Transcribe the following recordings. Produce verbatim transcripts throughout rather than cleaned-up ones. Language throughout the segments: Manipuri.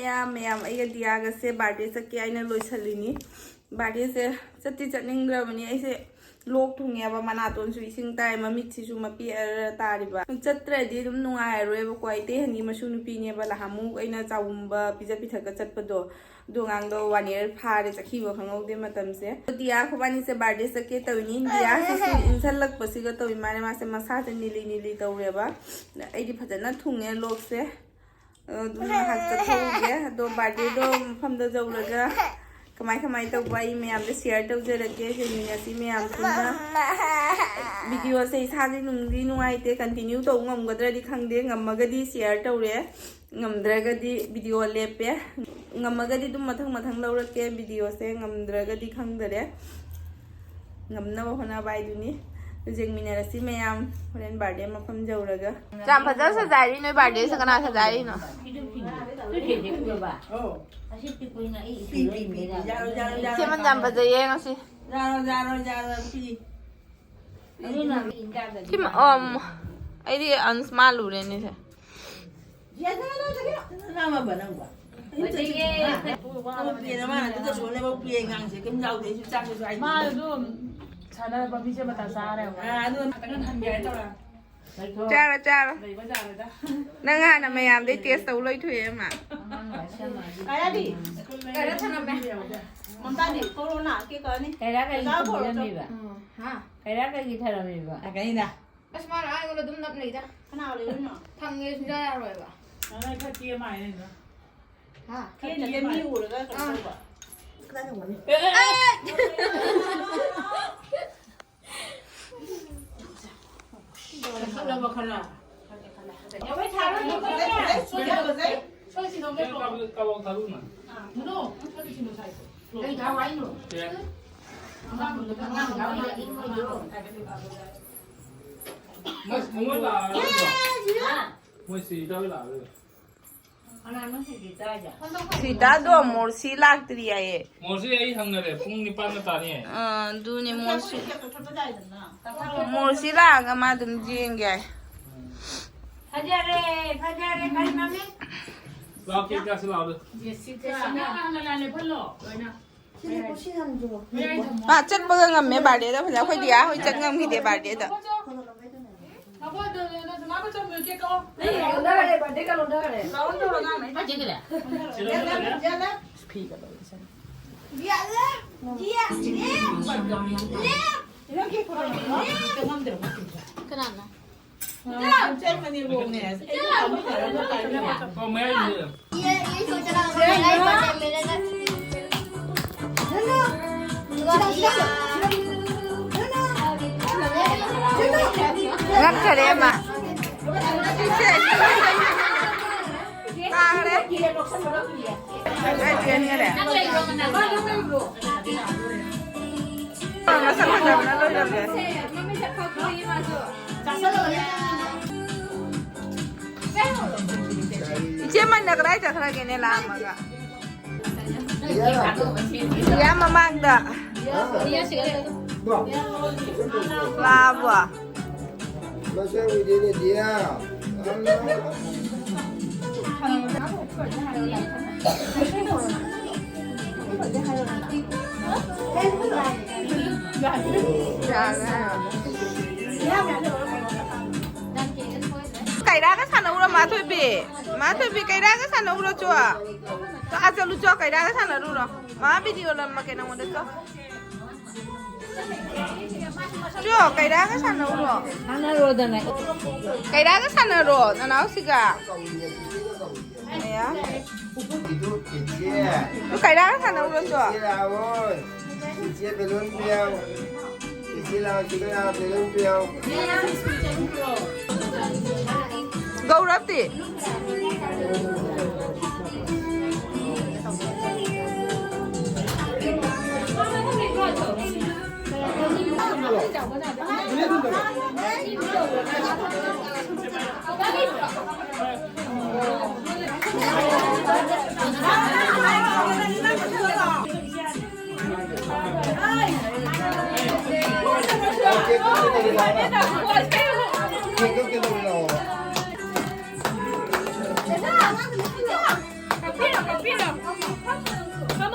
ꯃꯌꯥꯝ ꯃꯌꯥꯝ ꯑꯩꯒ ꯗꯤꯌꯥꯒꯁꯦ ꯕꯥꯔꯗꯦ ꯆꯠꯀꯦ ꯍꯥꯏꯅ ꯂꯣꯏꯁꯤꯜꯂꯤꯅꯤ꯫ ꯕꯥꯔꯗꯦꯁꯦ ꯆꯠꯇꯤ ꯆꯠꯅꯤꯡꯗ꯭ꯔꯕꯅꯤ ꯑꯩꯁꯦ꯫ ꯂꯣꯛ ꯊꯨꯡꯉꯦꯕ, ꯃꯅꯥꯇꯣꯟꯁꯨ ꯏꯁꯤꯡ ꯇꯥꯏ, ꯃꯃꯤꯠꯁꯤꯁꯨ ꯃꯄꯤ ꯑꯔ ꯇꯥꯔꯤꯕ꯫ ꯆꯠꯇ꯭ꯔꯗꯤ ꯑꯗꯨꯝ ꯅꯨꯡꯉꯥꯏꯔꯔꯣꯏꯕꯀꯣ꯫ ꯑꯩ ꯏꯇꯩ ꯍꯅꯤ ꯃꯁꯨ ꯅꯨꯄꯤꯅꯦꯕ, ꯅꯍꯥꯟꯃꯨꯛ ꯑꯩꯅ ꯆꯥꯎꯝꯕ ꯄꯤꯖ ꯄꯤꯊꯛꯀ ꯆꯠꯄꯗꯣ꯫ ꯑꯗꯨ ꯑꯉꯥꯡꯗꯣ ꯋꯥꯟ ꯏꯌꯔ ꯐꯥꯔꯦ, ꯆꯠꯈꯤꯕ ꯈꯪꯍꯧꯗꯦ ꯃꯇꯝꯁꯦ꯫ ꯗꯤꯌꯥ ꯈꯣꯏꯕꯥꯅꯤꯁꯦ ꯕꯥꯔꯗꯦ ꯆꯠꯀꯦ ꯇꯧꯔꯤꯅꯤ꯫ ꯗꯤꯌꯥꯁꯤꯁꯨ ꯏꯟꯁꯜꯂꯛꯄꯁꯤꯒ ꯇꯧꯔꯤ ꯃꯥꯅꯦ, ꯃꯥꯁꯦ ꯃꯁꯥꯁꯦ ꯅꯤꯂꯤ ꯅꯤꯂꯤ ꯇꯧꯔꯦꯕ꯫ ꯑꯩꯗꯤ ꯐꯖꯅ ꯊꯨꯡꯉꯦ ꯂꯣꯛꯁꯦ꯫ ꯑꯗꯨꯝ ꯉꯥꯏꯍꯥꯛ ꯆꯠꯊꯣꯛꯎꯒꯦ꯫ ꯑꯗꯣ ꯕꯥꯔꯗꯦꯗꯣ ꯃꯐꯝꯗ ꯌꯧꯔꯒ ꯀꯃꯥꯏ ꯀꯃꯥꯏ ꯇꯧꯕ ꯑꯩ ꯃꯌꯥꯝꯗ ꯁꯤꯌꯔ ꯇꯧꯖꯔꯛꯀꯦ꯫ ꯌꯦꯡꯃꯤꯟꯅꯁꯤ ꯃꯌꯥꯝ ꯄꯨꯟꯅ꯫ ꯚꯤꯗꯤꯑꯣꯁꯦ ꯏꯁꯥꯗꯤ ꯅꯨꯡꯗꯤ ꯅꯨꯡꯉꯥꯏꯇꯦ, ꯀꯟꯇꯤꯅ꯭ꯌꯨ ꯇꯧꯕ ꯉꯝꯒꯗ꯭ꯔꯗꯤ ꯈꯪꯗꯦ꯫ ꯉꯝꯃꯒꯗꯤ ꯁꯤꯌꯔ ꯇꯧꯔꯦ, ꯉꯝꯗ꯭ꯔꯒꯗꯤ ꯚꯤꯗꯤꯑꯣ ꯂꯦꯞꯄꯦ꯫ ꯉꯝꯃꯒꯗꯤ ꯑꯗꯨꯝ ꯃꯊꯪ ꯃꯊꯪ ꯂꯧꯔꯛꯀꯦ ꯚꯤꯗꯤꯑꯣꯁꯦ, ꯉꯝꯗ꯭ꯔꯒꯗꯤ ꯈꯪꯗꯔꯦ꯫ ꯉꯝꯅꯕ ꯍꯣꯠꯅꯕ ꯍꯥꯏꯗꯨꯅꯤ꯫ ꯑꯗꯨ ꯌꯦꯡꯃꯤꯟꯅꯔꯁꯤ ꯃꯌꯥꯝ ꯍꯣꯔꯦꯟ ꯕꯥꯔꯗꯦ ꯃꯐꯝ ꯌꯧꯔꯒ꯫ ꯌꯥꯝ ꯐꯖꯅ ꯁꯖꯥꯏꯔꯤ ꯅꯣꯏ ꯕꯥꯔꯗꯦꯁꯦ꯫ ꯀꯅꯥ ꯁꯖꯥꯏꯔꯤꯅꯣ? ꯁꯦꯝꯕ ꯌꯥꯝ ꯐꯖꯩꯌꯦ ꯉꯁꯤ꯫ ꯁꯤ ꯃ-, ꯑꯝ, ꯑꯩꯗꯤ ꯑꯟꯁ ꯃꯥꯜꯂꯨꯔꯦꯅꯦ ꯁꯦ꯫ ꯃꯥ ꯑꯗꯨꯝ ꯁꯥꯟꯅꯔꯛꯄ ꯃꯤꯁꯦ ꯃꯇꯥ ꯆꯥꯔꯦ꯫ ꯆꯥꯔꯣ, ꯆꯥꯔꯣ꯫ ꯅꯪ ꯍꯥꯟꯅ ꯃꯌꯥꯝꯗꯩ ꯇꯦꯁ ꯇꯧ ꯂꯣꯏꯊꯣꯛꯑꯦ ꯃꯥ꯫ ꯀꯥꯏꯔꯥꯗꯤ? ꯀꯥꯏꯔꯥ ꯊꯅꯝꯃꯦ꯫ ꯃꯝꯇꯥꯗꯤ? ꯀꯣꯔꯣꯅꯥ ꯀꯦ ꯀꯥꯅꯤ꯫ ꯀꯩꯔꯥ ꯀꯩꯒꯤ ꯆꯥ ꯄꯨꯔꯛꯑꯣ, ꯆꯥ꯫ ꯊꯝꯕꯤꯔꯝꯃꯤꯕ? ꯎꯝ, ꯍꯥ? ꯀꯩꯔꯥ ꯀꯩꯒꯤ ꯊꯅꯝꯃꯤꯕ? ꯑꯁ, ꯃꯥꯅ ꯑꯥ ꯑꯩꯉꯣꯟꯗ ꯑꯗꯨꯝ ꯅꯞ ꯂꯩꯗ꯫ ꯀꯅꯥ ꯂꯩꯔꯨꯏꯅꯣ? ꯊꯝꯒꯦ ꯁꯨꯡꯌꯥ ꯌꯥꯔꯣꯏꯕ꯫ ꯍꯥ? ꯐꯦꯟ ꯅꯠꯇꯦ, ꯃꯤ ꯎꯔꯒ ꯀꯩꯅꯣ ꯑꯥ꯫ ꯇꯧꯕ꯫ ꯈꯜꯂꯕ ꯈꯜꯂ? ꯀꯩ ꯊꯥꯎ ꯍꯥꯏꯅꯣ? ꯃꯣꯏ ꯁꯤꯗ ꯂꯥꯛꯑꯔꯣꯏ꯫ ꯁꯤꯗꯗꯣ ꯃꯣꯔꯁꯤ ꯂꯥꯛꯇ꯭ꯔꯤ ꯍꯥꯏꯌꯦ꯫ ꯃꯣꯔꯁꯤ ꯑꯩ ꯍꯪꯅꯔꯦ, ꯄꯨꯡ ꯅꯤꯄꯥꯟꯗ ꯇꯥꯅꯤ ꯍꯥꯏ꯫ ꯑꯥ, ꯑꯗꯨꯅꯦ ꯃꯣꯔꯁꯤ꯫ ꯃꯣꯔꯁꯤ ꯂꯥꯛꯑꯒ ꯃꯥ ꯑꯗꯨꯝ ꯌꯦꯡꯒꯦ ꯍꯥꯏ꯫ ꯐꯖꯔꯦ, ꯐꯖꯔꯦ, ꯐꯖꯔꯦ꯫ ꯂꯥꯛꯑꯣ, ꯀꯦꯛ ꯆꯥꯁꯤ ꯂꯥꯛꯑꯣ꯫ ꯖꯦꯁꯤꯀꯥ꯫ ꯁꯤꯅ ꯍꯥꯟꯅ ꯂꯥꯜꯂꯦ ꯐꯜꯂꯣ꯫ ꯂꯣꯏꯅ꯫ ꯁꯤꯅꯦ ꯀꯨꯁꯤ ꯍꯟꯗ꯭ꯔꯣ? ꯃꯌꯥꯏ ꯊꯝꯃꯣ꯫ ꯃꯥ ꯆꯠꯄꯒ ꯉꯝꯃꯦ ꯕꯥꯔꯗꯦꯗ ꯐꯖꯅ꯫ ꯑꯩꯈꯣꯏꯗꯤ ꯑꯥ ꯍꯣꯏ ꯆꯠ ꯉꯝꯈꯤꯗꯦ ꯕꯥꯔꯗꯦꯗ꯫ ꯐꯤꯒ ꯂꯧꯔ ꯆꯠꯂꯦ꯫ ꯀꯅꯥꯅꯣ? ꯉꯛꯈꯔꯦ ꯑꯃ꯫ ꯇꯥꯈ꯭ꯔꯦ꯫ ꯂꯣꯏ ꯆꯦꯟꯈꯔꯦ꯫ ꯃꯁꯛ ꯐꯖꯕꯅ ꯂꯣꯏꯔꯝꯃꯦ꯫ ꯏꯆꯦ ꯃꯟꯅ ꯀꯗꯥꯏ ꯆꯠꯈ꯭ꯔꯒꯦꯅꯦ ꯂꯥꯛꯑꯝꯃꯒ? ꯏꯌꯥ ꯃꯃꯥꯡꯗ꯫ ꯂꯥꯛꯑꯕꯣ? ꯃꯁꯛ ꯎꯗꯦꯅꯦ, ꯗꯤꯌꯥ꯫ ꯀꯩꯔꯥꯒ ꯁꯥꯟꯅꯧꯔꯣ, ꯃꯥꯊꯣꯏꯕꯤ? ꯃꯥꯊꯣꯏꯕꯤ, ꯀꯩꯔꯥꯒ ꯁꯥꯟꯅꯧꯔꯣ ꯆꯣ? ꯆꯣ, ꯑꯥ ꯆꯠꯂꯨ ꯆꯣ, ꯀꯩꯔꯥꯒ ꯁꯥꯟꯅꯔꯨꯔꯣ꯫ ꯃꯥ ꯚꯤꯗꯤꯑꯣ ꯅꯝꯃꯛꯀꯦ ꯅꯉꯣꯟꯗ ꯆꯣ꯫ ꯆꯣ, ꯀꯩꯔꯥꯒ ꯁꯥꯟꯅꯧꯔꯣ꯫ ꯁꯥꯟꯅꯔꯣꯗꯅ꯫ ꯀꯩꯔꯥꯒ ꯁꯥꯟꯅꯔꯣ, ꯅꯅꯥꯎꯁꯤꯒ꯫ ꯑꯌꯥ꯫ ꯆꯣ, ꯀꯩꯔꯥꯒ ꯁꯥꯟꯅꯧꯔꯣ ꯆꯣ꯫ ꯏꯆꯦ ꯕꯦꯂꯨꯟ ꯄꯤꯌꯣ꯫ ꯏꯆꯦ ꯂꯥꯛꯑꯣ, ꯁꯤꯗ ꯂꯥꯛꯑꯣ, ꯕꯦꯂꯨꯟ ꯄꯤꯌꯣ꯫ ꯒꯧꯔꯕꯇꯤ?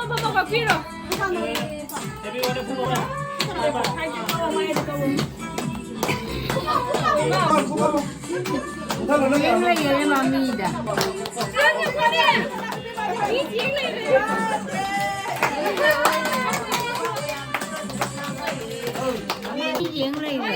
ꯐꯣꯇꯣ ꯀꯥꯞꯄꯤꯔꯣ꯫ ꯌꯦꯡ ꯂꯩꯔꯦ ꯃꯃꯤꯗ꯫ ꯌꯦꯡ ꯂꯩꯔꯦ꯫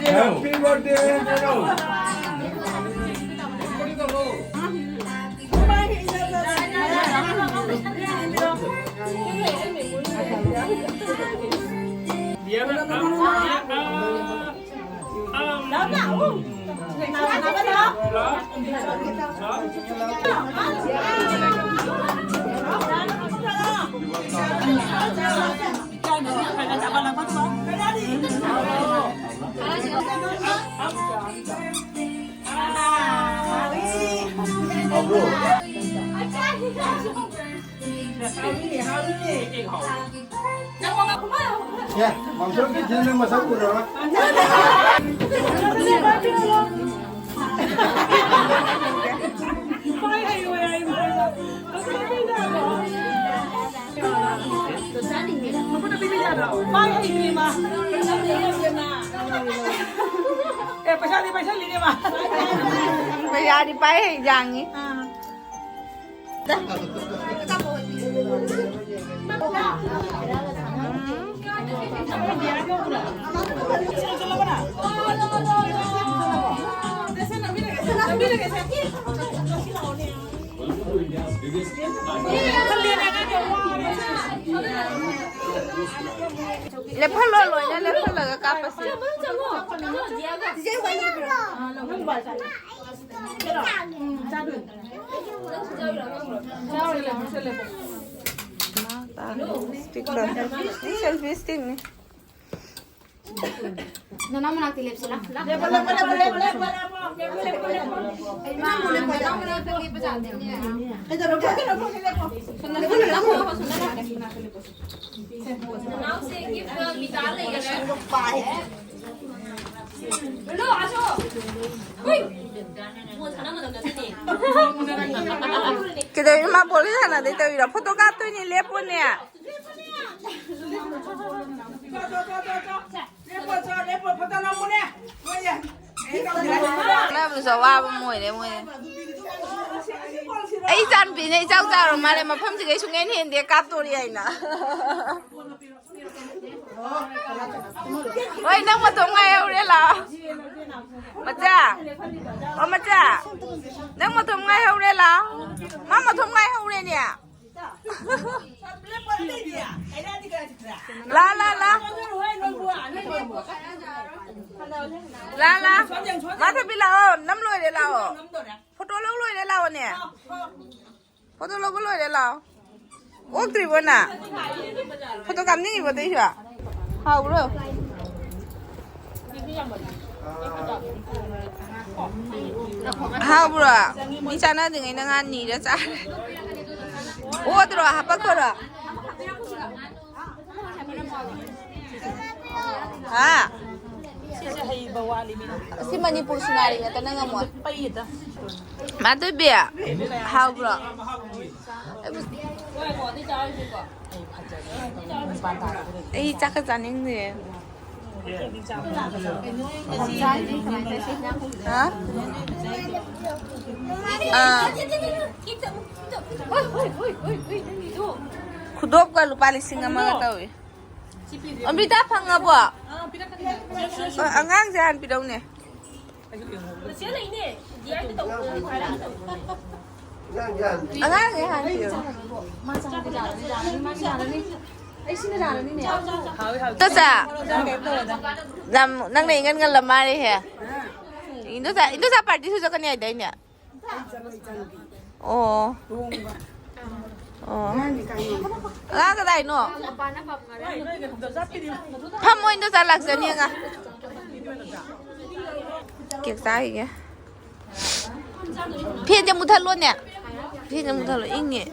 Happy birthday. ꯌꯥ, ꯃꯥꯝꯇꯣꯟ ꯀꯩꯊꯦꯜ ꯅꯪ ꯃꯁꯛ ꯎꯔꯔꯣꯏ꯫ ꯑꯦ, ꯄꯩꯁꯥꯗꯤ ꯄꯥꯏꯁꯜꯂꯤꯅꯦ ꯃꯥ꯫ ꯄꯩꯁꯥꯗꯤ ꯄꯥꯏ ꯍꯩ ꯌꯥꯡꯉꯤ꯫ ꯑꯥ꯫ ꯂꯦꯞꯍꯜꯂꯣ, ꯂꯣꯏꯅ ꯂꯦꯞꯍꯜꯂꯒ ꯀꯥꯞꯄꯁꯤ꯫ ꯁꯦꯜꯐꯤ ꯁ꯭ꯇꯤꯛꯅꯤ꯫ ꯅꯅꯥꯎ ꯃꯅꯥꯛꯇ ꯂꯦꯞꯁꯤ, ꯂꯥꯛ, ꯂꯥꯛ꯫ ꯂꯦꯞꯄꯣ, ꯂꯦꯞꯄꯣ, ꯂꯦꯞꯄꯣ, ꯂꯦꯞꯄꯣ, ꯂꯦꯞꯄꯣ, ꯂꯦꯞꯄꯣ, ꯂꯦꯞꯄꯣ꯫ ꯏꯃꯥ, ꯅꯅꯥꯎ ꯃꯅꯥꯛꯇ ꯂꯦꯞꯄ ꯌꯥꯗꯦꯅꯦ꯫ ꯀꯩꯗꯧꯔꯒꯦ? ꯂꯦꯞꯄꯣ, ꯂꯦꯞꯄꯣ, ꯂꯦꯞꯄꯣ꯫ ꯁꯣꯝꯗ ꯂꯥꯛꯑꯣ, ꯁꯣꯝꯗ ꯂꯥꯛꯑꯣ꯫ ꯅꯅꯥꯎꯁꯦ gift ꯃꯤꯇꯥ ꯂꯩꯒꯗ꯭ꯔꯥ? ꯄꯥꯏ꯫ ꯍꯜꯂꯣ, ꯑꯁꯣ꯫ ꯍꯨꯏ꯫ ꯀꯩꯗꯧꯔꯤꯅꯣ? ꯃꯥ ꯕꯣꯜ ꯁꯥꯟꯅꯗꯣꯏ ꯇꯧꯔꯤꯔꯣ? ꯐꯣꯇꯣ ꯀꯥꯞꯇꯣꯏꯅꯦ, ꯂꯦꯞꯄꯣꯅꯦ꯫ ꯂꯦꯞꯄꯣ, ꯆꯣ, ꯂꯦꯞꯄꯣ, ꯐꯣꯇꯣ ꯂꯧꯕꯅꯦ꯫ ꯃꯣꯏꯁꯦ꯫ ꯈꯠꯅꯕꯗꯁꯨ ꯑꯋꯥꯕ ꯑꯃ ꯑꯣꯏꯔꯦ ꯃꯣꯏ꯫ ꯑꯩ ꯏꯆꯥꯅꯨꯄꯤꯅ ꯏꯆꯥꯎ ꯆꯥꯎꯔ ꯃꯥꯜꯂꯦ, ꯃꯐꯝꯁꯤꯒ ꯑꯩ ꯁꯨꯡꯍꯦꯟ ꯍꯦꯟꯗꯦ, ꯀꯥꯞꯇꯣꯔꯤ ꯍꯥꯏꯅ꯫ ꯍꯣꯏ, ꯅꯪ ꯃꯇꯣꯝ ꯉꯥꯏꯍꯧꯔꯦ, ꯂꯥꯛꯑꯣ꯫ ꯃꯆꯥ, ꯑꯣ, ꯃꯆꯥ, ꯅꯪ ꯃꯇꯣꯝ ꯉꯥꯏꯍꯧꯔꯦ, ꯂꯥꯛꯑꯣ꯫ ꯃꯥ ꯃꯇꯣꯝ ꯉꯥꯏꯍꯧꯔꯦꯅꯦ꯫ ꯂꯥ, ꯂꯥ, ꯂꯥ꯫ ꯂꯥ, ꯂꯥ꯫ ꯃꯥ ꯊꯕꯤ ꯂꯥꯛꯑꯣ꯫ ꯅꯝ ꯂꯣꯏꯔꯦ, ꯂꯥꯛꯑꯣ꯫ ꯐꯣꯇꯣ ꯂꯧ ꯂꯣꯏꯔꯦ, ꯂꯥꯛꯑꯣꯅꯦ꯫ ꯐꯣꯇꯣ ꯂꯧꯕ ꯂꯣꯏꯔꯦ, ꯂꯥꯛꯑꯣ꯫ ꯑꯣꯛꯇ꯭ꯔꯤꯕꯣ ꯅꯪ? ꯐꯣꯇꯣ ꯀꯥꯞꯅꯤꯡꯉꯤꯕꯣ ꯑꯗꯨꯏꯁꯨ? ꯍꯥꯎꯕ꯭ꯔꯣ? ꯍꯥꯎꯕ꯭ꯔꯣ? ꯃꯤ ꯆꯥꯅꯗ꯭ꯔꯤꯉꯩꯗ ꯉꯥ ꯅꯤꯔ ꯆꯥꯔꯦ꯫ ꯑꯣꯗ꯭ꯔꯣ? ꯍꯥꯄꯛꯈꯣꯔꯣ? ꯍꯥ? ꯁꯤꯁꯦ ꯍꯩꯕ ꯋꯥꯠꯂꯤ ꯃꯤꯅ꯫ ꯁꯤ ꯃꯅꯤꯄꯨꯔ ꯁꯤꯅꯥꯔꯤ ꯉꯥꯛꯇꯅ ꯉꯝꯃꯣꯏ꯫ ꯄꯩꯗ꯫ ꯃꯥ ꯇꯣꯏꯕꯤ, ꯍꯥꯎꯕ꯭ꯔꯣ? ꯑꯩ ꯆꯥꯛꯀ ꯆꯥꯅꯤꯡꯗꯦ꯫ ꯍꯥ? ꯑꯥ꯫ ꯈꯨꯗꯣꯞꯀ ꯂꯨꯄꯥ ꯂꯤꯁꯤꯡ ꯑꯃꯒ ꯇꯧꯏ꯫ ꯑꯃ꯭ꯔꯤꯇꯥ ꯐꯪꯉꯕꯣ? ꯑ, ꯑꯉꯥꯡꯁꯦ ꯍꯥꯟꯅ ꯄꯤꯔꯧꯅꯦ꯫ ꯑꯉꯥꯡꯁꯦ ꯍꯥꯟꯅ ꯄꯤꯔꯧ꯫ ꯏꯟꯗꯣꯆꯥ, ꯌꯥꯝ ꯅꯪꯅ ꯏꯉꯟ ꯉꯜꯂ ꯃꯥꯜꯂꯦꯍꯦ꯫ ꯏꯟꯗꯣꯆꯥ, ꯏꯟꯗꯣꯆꯥ ꯄꯥꯔꯇꯤꯁꯨ ꯆꯠꯀꯅꯤ ꯍꯥꯏꯗꯥꯏꯅꯦ? ꯑꯣ꯫ ꯑꯣ꯫ ꯑꯉꯥꯡ ꯀꯗꯥꯏꯅꯣ? ꯐꯝꯃꯣꯏꯗ ꯆꯥ ꯂꯥꯛꯆꯅꯤ ꯑꯉꯥꯡ꯫ ꯀꯦꯛ ꯆꯥꯈꯤꯒꯦ꯫ ꯐꯦꯟꯁꯦ ꯃꯨꯊꯠꯂꯣꯅꯦ꯫ ꯐꯦꯟꯁꯦ ꯃꯨꯊꯠꯂꯣ, ꯏꯪꯉꯦ꯫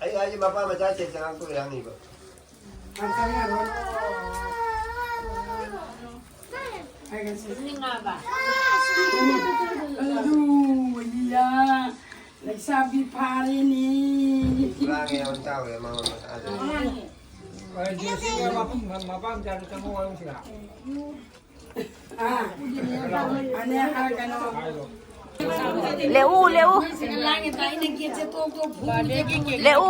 ꯑꯩ ꯍꯥꯏꯁꯦ ꯃꯄꯥ ꯃꯆꯥ ꯆꯦꯛ ꯆꯪꯉꯛꯄ ꯑꯣꯏꯔꯝꯅꯤꯕ꯫ ꯍꯜꯂꯦꯂꯨꯌꯥ꯫ ꯂꯩꯁꯥꯕꯤ ꯐꯥꯔꯦꯅꯦ꯫ ꯂꯥꯡꯉꯦ ꯌꯥꯝ ꯇꯥꯎꯋꯦ ꯃꯉꯣꯟꯗ꯫ ꯍꯣꯏ, ꯖꯦꯁꯤꯒ ꯃꯐꯝ ꯃꯄꯥ ꯃꯆꯥꯗꯨ ꯆꯪꯉꯛꯑꯣ ꯍꯥꯏꯌꯨ ꯁꯤꯗ꯫ ꯑꯥ꯫ ꯑꯅꯦ ꯍꯥꯏꯔꯛꯀꯅꯣ꯫ ꯂꯦꯛꯎ, ꯂꯦꯛꯎ꯫ ꯂꯦꯛꯎ꯫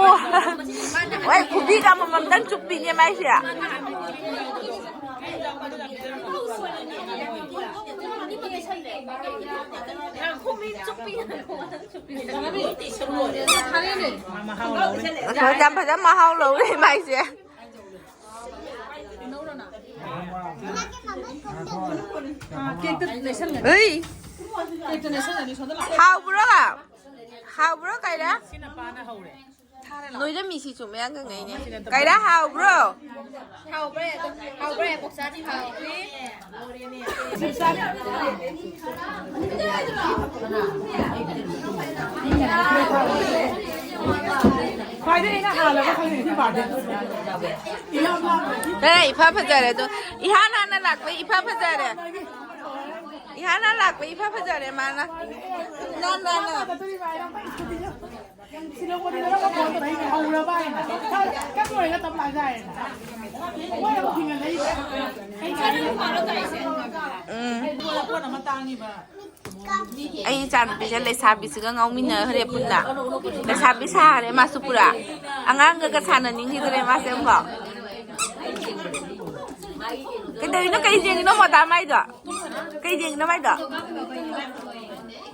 ꯍꯣꯏ, ꯈꯨꯕꯤꯒ ꯑꯃꯃꯝꯗꯪ ꯆꯨꯞꯄꯤꯅꯦ ꯃꯥꯏꯁꯦ꯫ ꯌꯥꯝ ꯐꯖꯅ ꯃꯍꯥꯎ ꯂꯧꯔꯦ ꯃꯥꯏꯁꯦ꯫ ꯍꯩ! ꯍꯥꯎꯕ꯭ꯔꯣ? ꯍꯥꯎꯕ꯭ꯔꯣ, ꯀꯥꯏꯔꯥ? ꯅꯣꯏꯗ ꯃꯤꯁꯤꯁꯨ ꯃꯌꯥꯝ ꯀꯪꯉꯩꯅꯦ꯫ ꯀꯥꯏꯔꯥ, ꯍꯥꯎꯕ꯭ꯔꯣ? ꯍꯥꯎꯕ꯭ꯔꯥ? ꯑꯗꯨꯝ ꯍꯥꯎꯕ꯭ꯔꯥ? ꯄꯣꯛꯆꯥꯗꯤ ꯍꯥꯎꯕ꯭ꯔꯤ? ꯈ꯭ꯋꯥꯏꯗꯒꯤ ꯑꯩꯅ ꯍꯥꯜꯂꯒ ꯈꯪꯉꯤꯁꯦ ꯁꯤ ꯄꯥꯔꯇꯤ꯫ ꯏꯍꯥꯟ ꯍꯥꯟꯅ ꯂꯥꯛꯄ ꯏꯐ ꯐꯖꯔꯦ ꯑꯗꯣ꯫ ꯏꯍꯥꯟ ꯍꯥꯟꯅ ꯂꯥꯛꯄ ꯏꯐ ꯐꯖꯔꯦ꯫ ꯏꯍꯥꯟ ꯍꯥꯟꯅ ꯂꯥꯛꯄ ꯏꯐ ꯐꯖꯔꯦ ꯃꯥꯅ꯫ ꯅꯥꯟ ꯅꯥꯟꯅ꯫ ꯁꯤꯂꯣꯡꯕꯗꯤ ꯅꯪꯅ ꯐꯣꯟ ꯇꯧꯔꯛꯏꯅꯦ, ꯍꯧꯔꯕ ꯍꯥꯏꯅ꯫ ꯀꯛ ꯂꯣꯏꯔꯒ ꯇꯞ ꯂꯥꯛꯑꯒ ꯍꯥꯏꯌꯦꯅ꯫ ꯃꯣꯏ ꯑꯃꯨꯛ ꯊꯤꯡꯍꯜꯂꯛꯏꯕ꯫ ꯑꯩ ꯉꯥꯏꯔꯤꯅꯦ꯫ ꯎꯝ꯫ ꯄꯣꯠ ꯑꯃ ꯇꯥꯡꯉꯤꯕ꯫ ꯑꯩ ꯏꯆꯥꯅꯨꯄꯤꯁꯦ ꯂꯩꯁꯥꯕꯤꯁꯤꯒ ꯉꯥꯎꯃꯤꯟꯅꯈ꯭ꯔꯦ ꯄꯨꯟꯅ꯫ ꯂꯩꯁꯥꯕꯤ ꯁꯥꯔꯦ ꯃꯥꯁꯨ ꯄꯨꯔꯥ꯫ ꯑꯉꯥꯡꯒꯒ ꯁꯥꯟꯅꯅꯤꯡꯈꯤꯗ꯭ꯔꯦ ꯃꯥꯁꯦ ꯑꯃꯨꯛꯐꯥꯎ꯫ ꯀꯩꯗꯧꯔꯤꯅꯣ? ꯀꯩ ꯌꯦꯡꯉꯤꯅꯣ ꯃꯣꯗꯥ ꯃꯥꯏꯗꯣ? ꯀꯩ ꯌꯦꯡꯉꯤꯅꯣ ꯃꯥꯏꯗꯣ?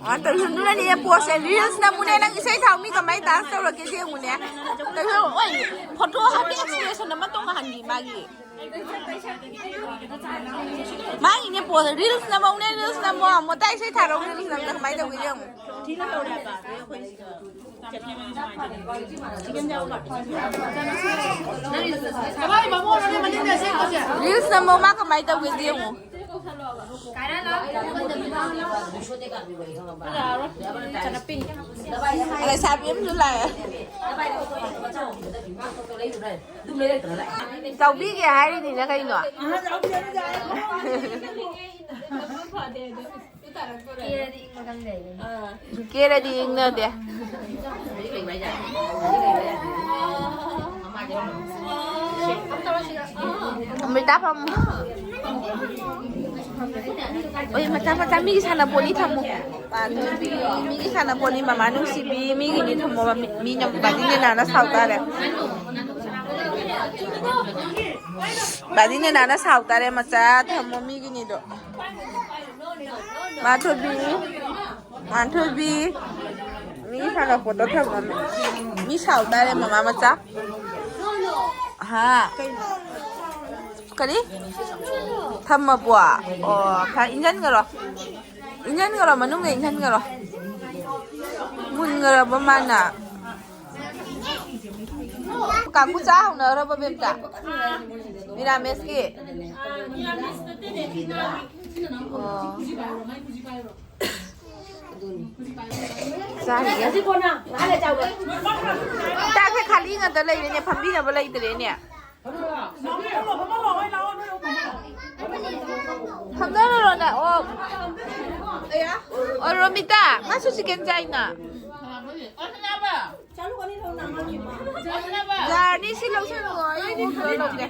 ꯑ, ꯇꯧꯁꯟꯗꯨꯅꯅꯦ ꯄꯣꯁꯁꯦ꯫ ꯔꯤꯜꯁ ꯅꯝꯃꯨꯅꯦ ꯅꯪ, ꯏꯁꯩ ꯊꯥꯎ, ꯃꯤ ꯀꯃꯥꯏꯅ ꯗꯥꯟꯁ ꯇꯧꯔꯛꯀꯦ ꯌꯦꯡꯉꯨꯅꯦ꯫ ꯇꯧꯁꯟ-, ꯑꯣꯏ, ꯐꯣꯇꯣ ꯍꯥꯏꯐꯦꯠ ꯑꯦꯛꯁꯄ꯭ꯔꯦꯁꯟ ꯑꯃ ꯇꯣꯉꯥꯟꯒꯤ ꯃꯥꯒꯤ꯫ ꯃꯥꯒꯤꯅꯦ ꯄꯣꯁ ꯔꯤꯜꯁ ꯅꯝꯃꯧꯅꯦ ꯔꯤꯜꯁ ꯅꯝꯃꯣ ꯃꯣꯇꯥ ꯏꯁꯩ ꯊꯥꯔꯛꯎ ꯔꯤꯜꯁ ꯅꯝꯗ ꯀꯃꯥꯏꯅ ꯇꯧꯒꯦ ꯌꯦꯡꯉꯨ꯫ ꯔꯤꯜꯁ ꯅꯝꯃꯣ ꯃꯥ ꯀꯃꯥꯏꯅ ꯇꯧꯒꯦ ꯌꯦꯡꯉꯨ꯫ ꯂꯩꯁꯥꯕꯤ ꯑꯃꯁꯨ ꯂꯥꯛꯑꯦ꯫ ꯆꯥꯎꯕꯤꯒꯦ ꯍꯥꯏꯔꯤꯅꯤꯅ ꯀꯩꯅꯣ? ꯀꯦꯔꯗꯤ ꯏꯪꯅꯗꯦ꯫ ꯑꯃ꯭ꯔꯤꯇꯥ ꯐꯝꯃꯨ꯫ ꯑꯣꯏ ꯃꯆꯥ ꯃꯆꯥ ꯃꯤꯒꯤ ꯁꯥꯟꯅꯄꯣꯠꯅꯤ ꯊꯝꯃꯨ꯫ ꯃꯤꯒꯤ ꯁꯥꯟꯅꯄꯣꯠꯅꯤ ꯃꯃꯥ ꯅꯨꯡꯁꯤꯕꯤ ꯃꯤꯒꯤꯅꯤ ꯊꯝꯃꯣ꯫ ꯃꯤꯅ ꯕꯥꯖꯤꯅꯦꯅꯥꯅ ꯁꯥꯎ ꯇꯥꯔꯦ꯫ ꯕꯥꯖꯤꯅꯦꯅꯥꯅ ꯁꯥꯎ ꯇꯥꯔꯦ ꯃꯆꯥ ꯊꯝꯃꯣ ꯃꯤꯒꯤꯅꯤꯗꯣ꯫ ꯃꯥꯊꯣꯏꯕꯤ꯫ ꯃꯥꯊꯣꯏꯕꯤ꯫ ꯃꯤ ꯁꯥꯟꯅꯄꯣꯠꯇꯣ ꯊꯝꯃꯝꯃꯦ꯫ ꯃꯤ ꯁꯥꯎ ꯇꯥꯔꯦ ꯃꯃꯥ ꯃꯆꯥ꯫ ꯍꯥ꯫ ꯀꯔꯤ? ꯊꯝꯃꯕꯣ? ꯑꯣ ꯐꯔꯦ ꯏꯟꯖꯟꯈꯔꯣ꯫ ꯏꯟꯖꯟꯈꯔꯣ ꯃꯅꯨꯡꯗ ꯏꯟꯖꯟꯈꯔꯣ꯫ ꯃꯨꯟꯈꯔꯕ ꯃꯥꯅ꯫ ꯀꯥꯡꯕꯨ ꯆꯥ ꯍꯧꯅꯈ꯭ꯔꯕ ꯕꯦꯝꯇ? ꯃꯤꯔꯥꯃꯦꯁꯀꯤ? ꯑꯣ꯫ ꯆꯥꯔꯤꯌꯦ꯫ ꯆꯥꯛꯁꯦ ꯈꯥꯂꯤ ꯉꯥꯛꯇ ꯂꯩꯔꯦꯅꯦ ꯐꯝꯕꯤꯅꯕ ꯂꯩꯇ꯭ꯔꯦꯅꯦ꯫ ꯐꯝꯅꯔꯨꯔꯣꯅꯦ ꯑꯣ꯫ ꯑꯣ ꯔꯣꯃꯤꯇꯥ ꯃꯥꯁꯨ ꯆꯤꯛꯀꯟ ꯆꯥꯏꯅ꯫ ꯌꯥꯔꯅꯤ ꯁꯤ ꯂꯧꯁꯜꯂꯣ ꯑꯩ ꯑꯣꯛꯇꯣ ꯂꯧꯒꯦ꯫